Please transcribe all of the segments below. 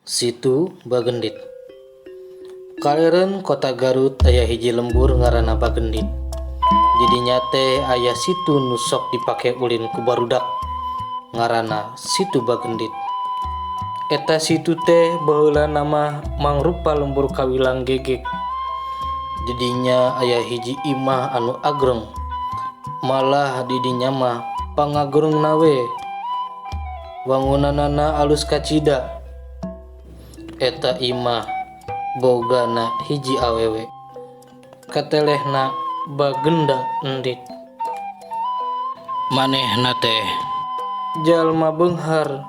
Situ Bagendit. Kaleureun Kota Garut aya hiji lembur ngaranna Bagendit. Di dinya teh aya situ nu sok dipake ulin ku barudak, ngaranna Situ Bagendit. Eta situ teh baheulana mah mangrupa lembur kawilang gegek. Di dinya aya hiji imah anu agreng. Malah di dinya mah pangagrengna we. Wangunanana alus kacida. Eta imah bogana hiji awewe. Katelehna Bagenda Endit. Manehna teh jalma beunghar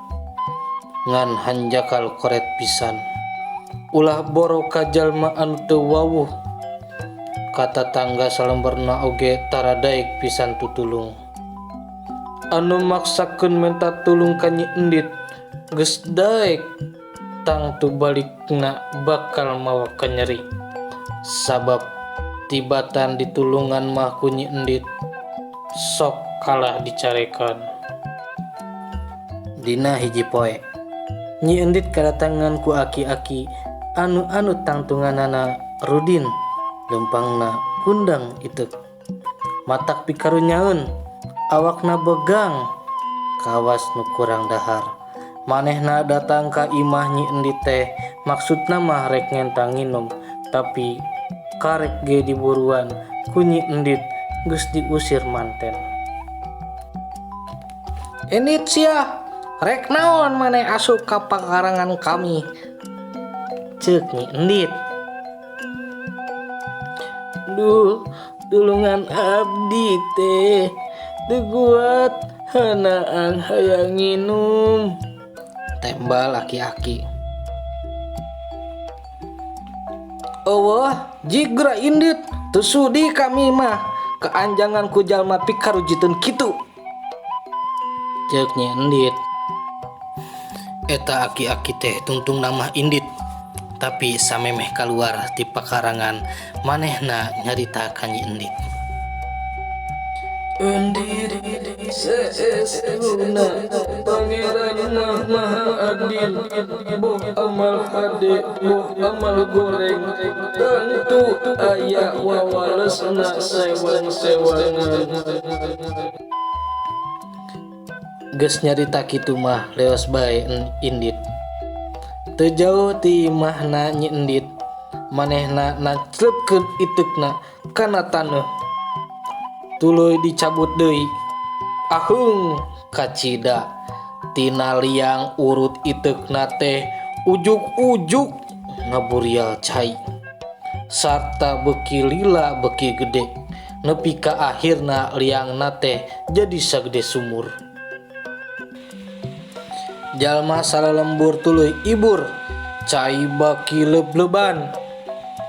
ngan hanjakal koret pisan. Ulah boro ka jalma anu teu wawuh. Ka tatangga salemberna oge tara daek pisan tutulung. Anu maksakeun menta tulung ka Nyi Endit geus daek tangtu balikna bakal mawa kanyeri. Sabab tibatan ditulungan mah ku Nyi Endit sok kalah dicarekan. Dina hiji poe, Nyi Endit kadatangan ku aki-aki anu-anu tangtunganana rudin leumpangna kundang iteuk. Matak pikarunyaeun, awakna begang kawas nu kurang dahar. Manehna datang ka imah Nyi Endit teh maksudna mah rek ngenta nginum, tapi karek ge diburuan ku Nyi Endit geus diusir manten. Endit sia, rek naon maneh asup ka pakarangan kami? Ceuk Nyi Endit. Duh, tulungan abdi teh teu kuat hanaan hayang nginum. Tembal aki-aki. Eueuh, jigra indit, teu sudi kami mah keanjangan ku jalma pikarujiteun kitu. Ceuk Nyi Endit. Eta aki-aki teh tungtungna mah indit, tapi samemeh kaluar ti pakarangan manehna nyarita ka Nyi Endit. Endit saestuna pangeran mah maha adil, boh amal hade boh amal goreng tangtu aya wawalesna sewang-sewangan. Geus nyarita kitu mah leos bae Indit. Teu jauh ti imahna Nyi Endit, manehna nancleupkeun iteukna kana taneuh. Tuluy dicabut deui. Aheung kacida tina liang urut iteukna teh ujug-ujug ngaburial cai. Sarta beuki lila beuki gede, nepi ka akhirna liangna teh jadi sagede sumur. Jalma salalembur tuluy ibur, cai baki leubleuban.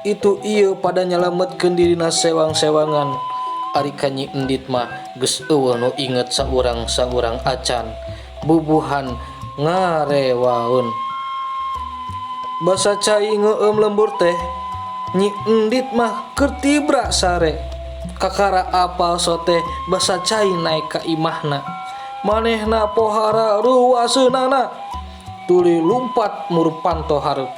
Itu ieu pada nyalametkeun dirina sewang-sewangan. Ari ka Nyi Endit mah geus eueuh nu inget saurang-saurang acan, bubuhan ngarewaeun. Basa cai ngeueum lembur teh, Nyi Endit mah keur tibra sare. Kakara apal sote basa cai naek ka imahna. Manehna pohara ruaseunana, tuluy lumpat mur panto hareup.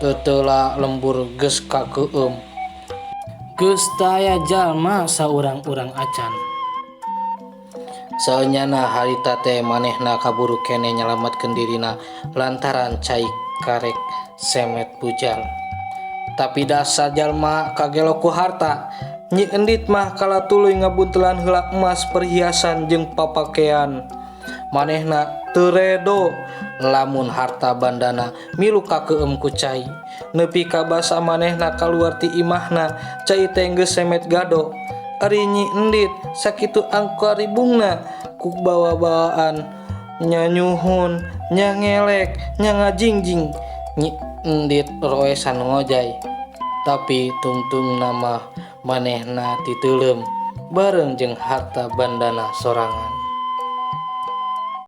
Teu teula lembur geus kakeueum. Geus taya jalma saurang-urang acan. Saenyana harita teh manehna kaburu keneh nyalametkeun dirina lantaran cai karek semet bujal. Tapi dasar jalma kagelo ku harta, Nyi Endit mah kala tuluy ngabuntelan heula emas perhiasan jeung papakean. Manehna teu redo lamun harta bandana milu kakeueum ku cai. Nepi ka basa manehna kaluar ti imahna, cai teh geus semet gado. Ari Nyi Endit sakitu angkaribungna ku bawa-bawaan nya nyuhun, nya ngelek, nya ngajingjing. Nyi Endit roesan ngojay. Tapi tungtungna mah manehna titeuleum bareng jeung harta bandana sorangan.